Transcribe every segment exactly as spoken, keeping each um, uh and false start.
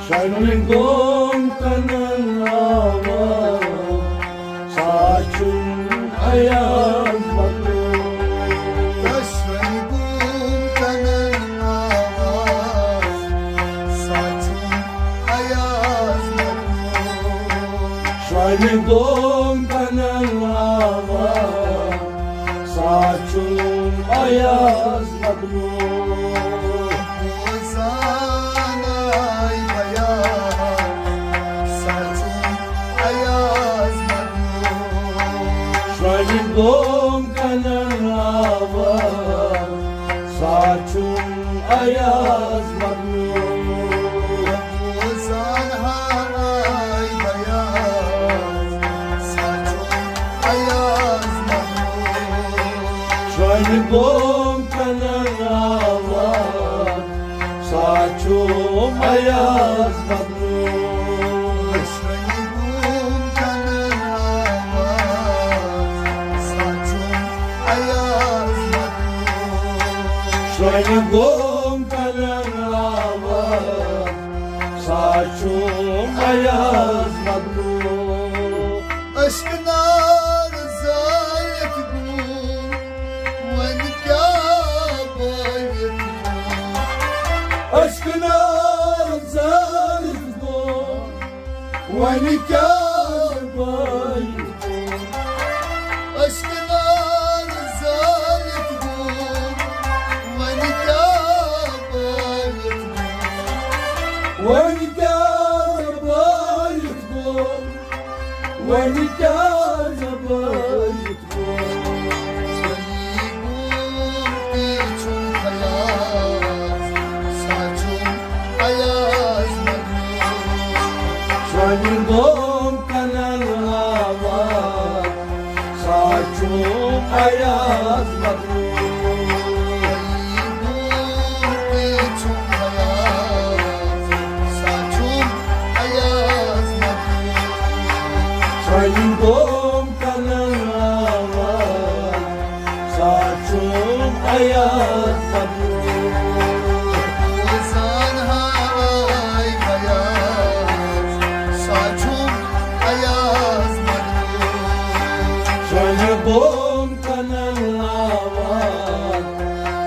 شۄنٛگہِ گوٚم کنن آواز، سا چھُم ایاز مطلوب۔ شۄنٛگہِ گوٚم کنن آواز، سا چھُم ایاز مطلوب۔ شۄنٛگہِ گوٚم کنن آواز، سا چھُم ایاز مطلوب۔ بوزان آے بیاض، سا چھُم ایاز مطلوب۔ شۄنٛگہِ گوٚم کنن آواز، سا چھُم ایاز مطلوب۔ بوزان آے بیاض، سا چھُم ایاز مطلوب۔ شۄنٛگہِ گوٚم کنن آواز، سا چھُم ایاز مطلوب۔ شۄنٛگہِ گوٚم کنن آواز، سا چھُم ایاز مطلوب۔ شۄنٛگہِ گوٚم کنن آواز، سا چھُم ایاز مطلوب۔ اشک نار زٲلِتھ گوٚو، وۄنۍ کیٛاہ بٲوِتھ گوٚو؟ اشک نار زٲلِتھ گوٚو، وۄنۍ کیٛاہ بٲوِتھ گوٚو؟ اشک نار زٲلِتھ گوٚو، وۄنۍ کیٛاہ بٲوِتھ گوٚو؟ وۄنۍ کیٛاہ بٲوِتھ گوٚو؟ وۄنۍ کیٛاہ بٲوِتھ گوٚو؟ صحیح گوٚو، تی چھُم خیال، سا چھُم ایاز مطلوب۔ شۄنٛگہِ گوٚم کنن آواز، سا چھُم ایاز مطلوب۔ صحیح گوٚو، تی چھُم خیال، سا چھُم ایاز مطلوب۔ شۄنٛگہِ گوٚم کنن آواز، سا چھُم ایاز مطلوب۔ بوزان آے بیاض، سا چھُم ایاز مطلوب۔ شۄنٛگہِ گوٚم کنن آواز،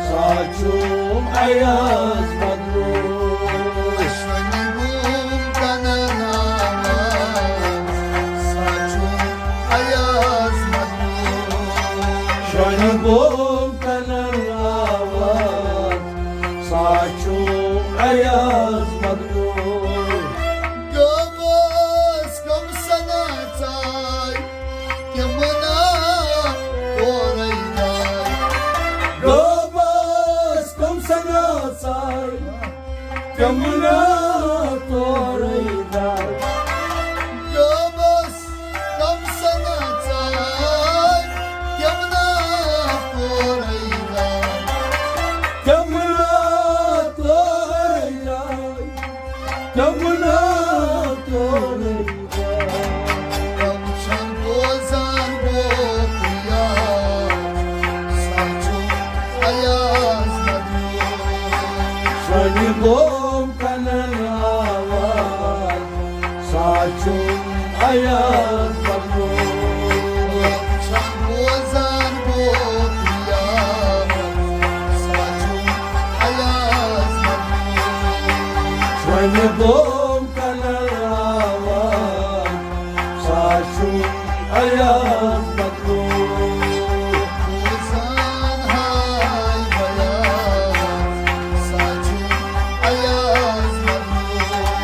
سا چھُم ایاز مطلوب۔ شۄنٛگہِ گوٚم کنن آواز، سا چھُم ایاز مطلوب۔ شۄنٛگہِ گوٚم کنن آواز، سا چھُم ایاز مطلوب۔ گوٚبُس کم سنا ژاے، تِمن آو تورے نار۔ گوٚبُس کم سنا ژاے، تِمن آو تورے نار۔ گوٚبُس کم سنا ژاے، تِمن آو تورے نار۔ تِمن آو تورے نار۔ تِمن آو تورے نار۔ تِم چھَن بوزان گوٚو یاد، سا چھُم ایاز مطلوب۔ شۄنٛگہِ گوٚم کنن آواز، سا چھُم ایاز مطلوب۔ تِم چھَن بوزان گوٚو یاد، سا چھُم ایاز مطلوب۔ شۄنٛگہِ گوٚم کنن آواز، سا چھُم ایاز مطلوب۔ بوزان ہاے بیاض، سا چھُم ایاز مطلوب۔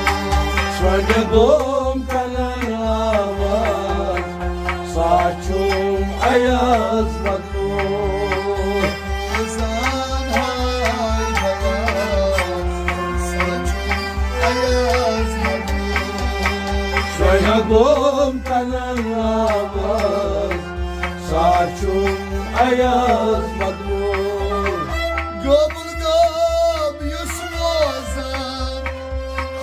شۄنٛگہِ گوٚم کنن آواز، سا چھُم ایاز مطلوب۔ بوزان ہاے بیاض، سا چھُم ایاز مطلوب۔ شۄنٛگہِ گوٚم کنن آواز، سا چھُم ایاز مطلوب۔ گوٚبُل گوٚب یُس بوزان،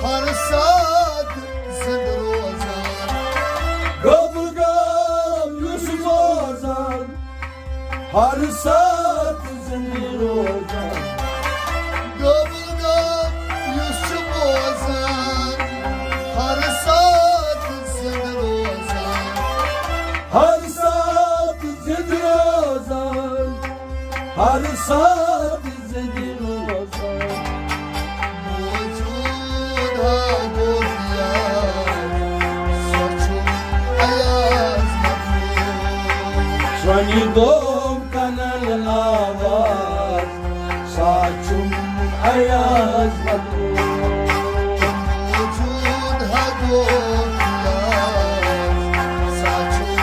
ہر ساتہٕ زِنٛدٕ روزان۔ گوٚبُل گوٚب یُس بوزان، ہر ساتہٕ زِنٛدٕ روزان۔ گوٚبُل گوٚب یُس چھُ بوزان، ساتھ زندگی روزان۔ موجود ہا گوٚو یار، سۄ چھُم ایاز مخلوق۔ سۄنہِ گوٚم کنن آواز، سا چھُم ایاز مخلوق۔ موجود ہا گوٚو یار، سا چھُم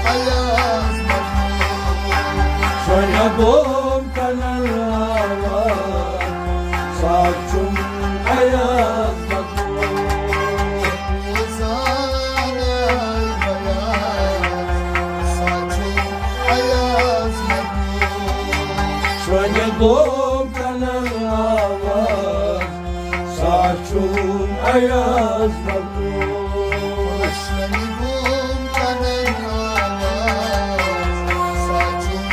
ایاز مخلوق۔ سۄنہِ گوٚم کنن آواز، سا چھُم ایاز مخلوق۔ زانَے بیاض، سا چھُم ایاز مخلوق۔ سۄنہِ گوٚم کنن آواز، سا چھُم ایاز مخلوق۔ سۄنہِ گوٚم کنن آواز، سا چھُم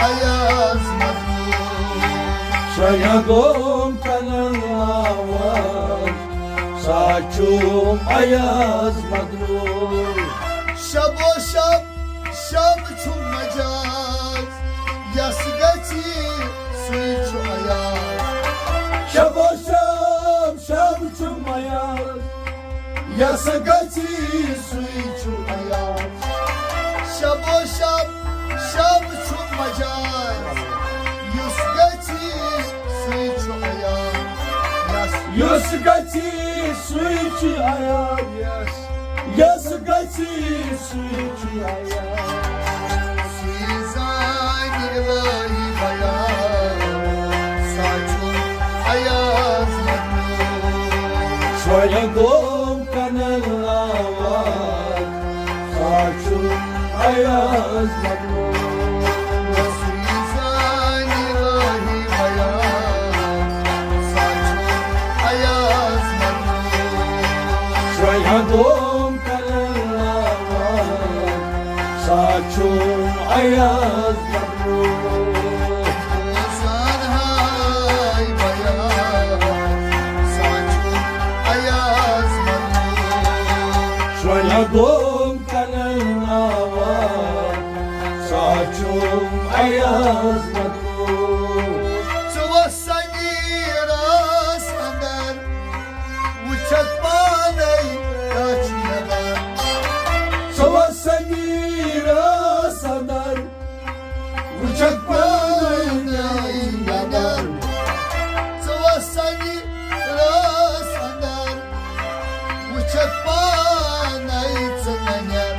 ایاز مخلوق۔ سۄنہِ گوٚم کنن آواز، سا چھُم ایاز مخلوق۔ شب و شب، شب چھُم مجاز، یس گژھِ سُے چھُ ایاز۔ شب و شب، شب چھُم ایاز، یس گژھِ سُے چھُ ایاز۔ شب و شب، شب چھُم مجاز، یُس گژھِ سُے چھُ ایاز۔ یس، یُس گژھِ سُے چھُ ایاز۔ یس، یس گژھِ سُے چھُ ایاز۔ سُے زانہِ الہی بیان، سا چھُم ایاز مخلوق۔ سۄنہِ گوٚم کنن آواز، سا چھُم ایاز مخلوق۔ سُے زانہِ الہی بیان، سا چھُم ایاز مخلوق۔ سۄنہِ گوٚم کنن آواز، سا چھُم ایاز مخلوق۔ زانہاے بیان، سا چھُم ایاز مخلوق۔ سۄنہِ گوٚم کنن آواز، سا چھُم ایاز مخلوق۔ ژٕ وَس سنی رٲژ اندر، وٕچھکھ پانے کیٛاہ چھُ یَلہٕ۔ ژٕ وَس سنی رٲژ اندر، وٕچھکھ پانے نظر۔ ژٕ وَس سنی رٲژ اندر، وٕچھکھ پانے ژٕ ننیر۔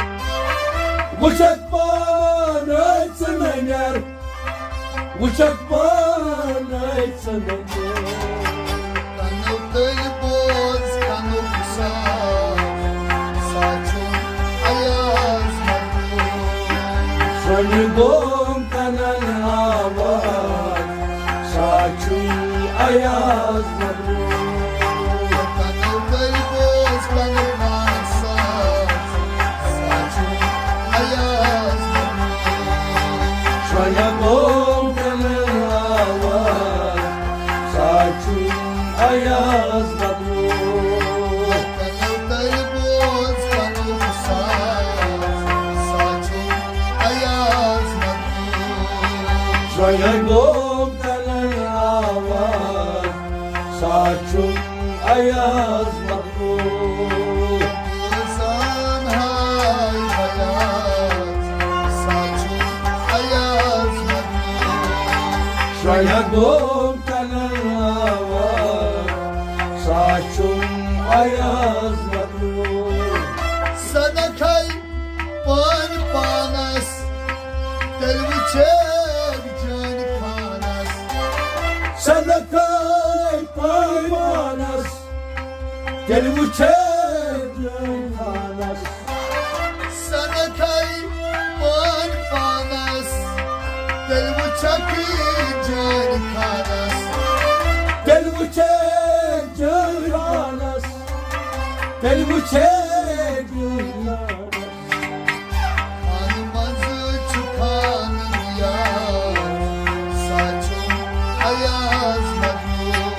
وٕچھکھ پانے ژٕ ننیر۔ وٕچھکھ پانے ژٕ ننیر۔ کنو تٔلۍ بوز کنُک صاف، سا چھُم ایاز مخلوق۔ سۄنہِ گوٚم کنن آواز، سا چھُم ایاز مخلوق۔ کنو تٔلۍ بوز کنُک صاف، سا چھُم ایاز مخلوق۔ سۄنہِ گوٚم کنن آواز، سا چھُم ایاز مخلوق۔ کنو تٔلۍ بوز کنُک صاف، سا چھُم ایاز مخلوق۔ سۄنہِ گوٚم کنن آواز، سا چھُم ایاز مخلوق۔ زانہاے بیاض، سا چھُم ایاز مخلوق۔ سۄنہِ گوٚم کنن آواز، سا چھُم ایاز مخلوق۔ سۄنہٕ کھے پانہٕ پانس، تیٚلہِ وٕچھکھ جٲنۍ خانس۔ سۄنہٕ کھے پانہٕ پانس، تیٚلہِ وٕچھکھ جٲنۍ خانس۔ سۄنہٕ کھے پانہٕ پانس، تیٚلہِ وٕچھکھ جٲنۍ خانس۔ تیٚلہِ وٕچھکھ جٲنۍ خانس۔ تیٚلہِ وٕچھکھ جٲنۍ خانس۔ خانہٕ منٛزٕ چھُ خانہٕ یار، سا چھُم ایاز مخلوق۔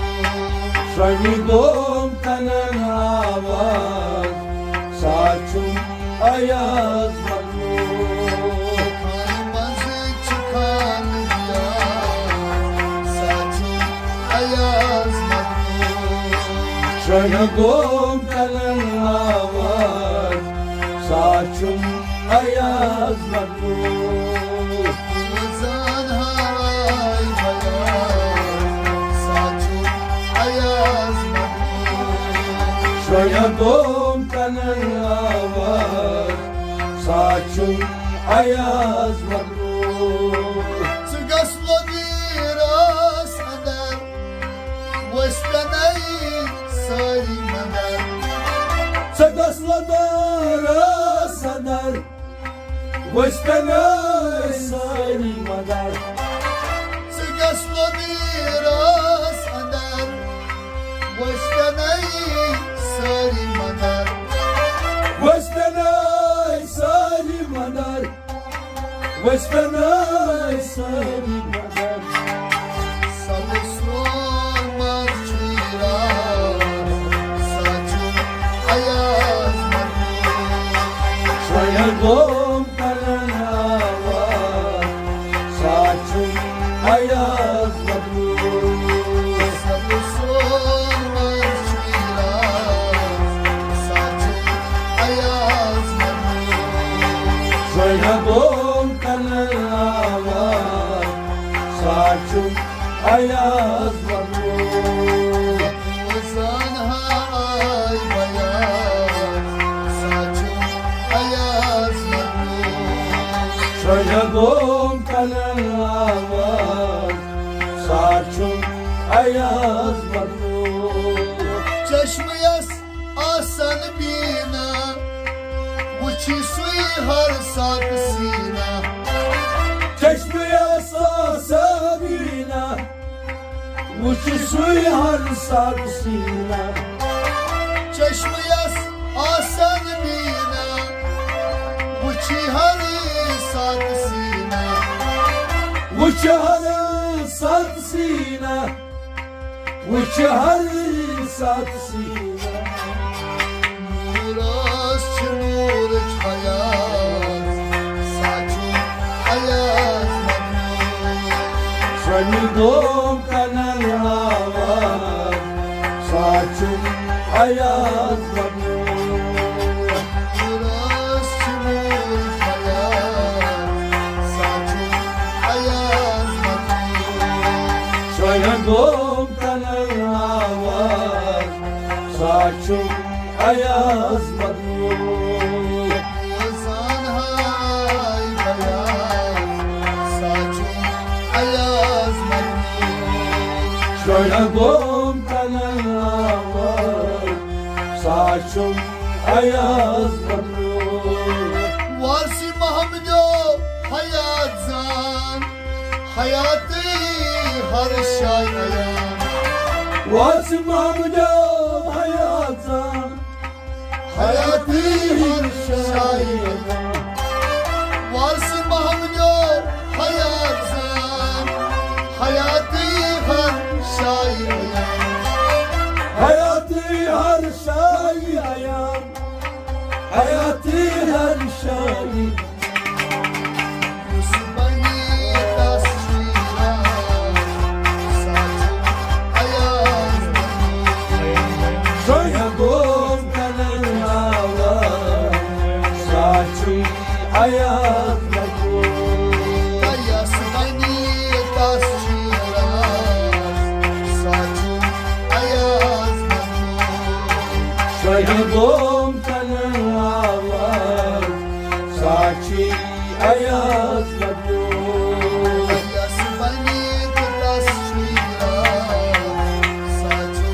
سۄنہِ گوٚم کنن آواز، سا چھُم ایاز مخلوق۔ خانہٕ منٛزٕ چھُ خانہٕ یار، شۄنٛگوم کنن آواز، سا چھُم ایاز مطلوب۔ شۄنٛگوم کنن آواز، سا چھُم ایاز مطلوب۔ ژٕ گژھ لۄبیٖرس اندر، وسپنائی ساری مدر۔ ژٕ گژھ لۄبیٖرس اندر، وسپنائی ساری مدر۔ ژٕ گژھ لۄبیٖرس اندر، وسپنائی ساری مدر۔ وسپنائی ساری مدر۔ وسپنائی ساری مدر۔ سبز سرٛون منٛز چھُے راز، سا چھُم ایاز مطلوب۔ شۄنٛگوم کنن آواز، سا چھُم ایاز مطلوب۔ سبز سرٛون منٛز چھُے راز، سا چھُم ایاز مطلوب۔ شۄنٛگوم کنن آواز، سا چھُم ایاز مطلوب۔ زانہائی بیاض، سا چھُم ایاز مطلوب۔ شۄنٛگوم کنن آواز، سا چھُم ایاز مطلوب۔ چشمہٕ یس آسن بیٖنا، وٕچھی سُے ہر ساتہٕ سیٖنا۔ چشمہٕ یس آسن بیٖنا، وٕچھی سُے ہر ساتہٕ سیٖنا۔ چشمہٕ یس آسن بیٖنا، وٕچھی ہر ساتہٕ سیٖنا۔ وٕچھی ہر ساتہٕ سیٖنا۔ وٕچھی ہر ساتہٕ سیٖنا۔ نوٗرس چھِ نوٗرٕچ حیات، سا چھُم ایاز مطلوب۔ شۄنٛگوم کنن آواز، سا چھُم ایاز مطلوب۔ نوٗرس چھِ نوٗرٕچ حیات، سا چھُم ایاز مطلوب۔ شۄنٛگوم کنن آواز، سا چھُم ایاز مطلوب۔ زانہائی بیاض، سا چھُم ایاز مطلوب۔ شۄنٛگوم کنن آواز، سا چھُم ایاز مطلوب۔ وارث محمدیو حیات زان، حیاتی ہر شاے ایام۔ وارث محمدیو حیات زان، حیاتی ہر شاے ایام۔ وارث محمدیو حیات زان، حیاتی ہر شاے ایام۔ حیاتی ہر شاے ایام۔ حیاتی ہر شاے۔ یُس بنی تس چھُے راز، سا چھُ ایاز مطلوب۔ شۄنٛگوم کنن آواز، سا چھُے ایاز مطلوب۔ یس بنی تس چھُے راز، سا چھُ ایاز مطلوب۔ شۄنٛگوم کنن آواز، سا چھُے ایاز مطلوب۔ یس بنی تس چھُے راز، سا چھُ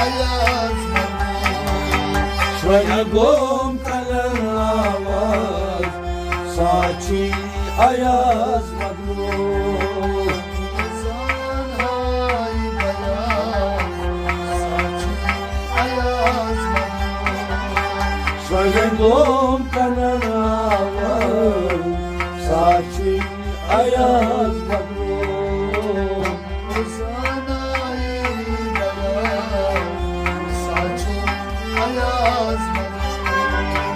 ایاز مطلوب۔ شۄنٛگوم کنن آواز، سا چھُے ایاز مطلوب۔ زانہائی بیاض، سا چھُ ایاز مطلوب۔ شۄنٛگوم کنن آواز، سا چھُے ایاز مطلوب۔ زانہائی بیاض، سا چھُ ایاز مطلوب۔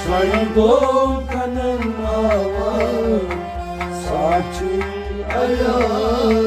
شۄنٛگوم کنن آواز، سا چھُے ایاز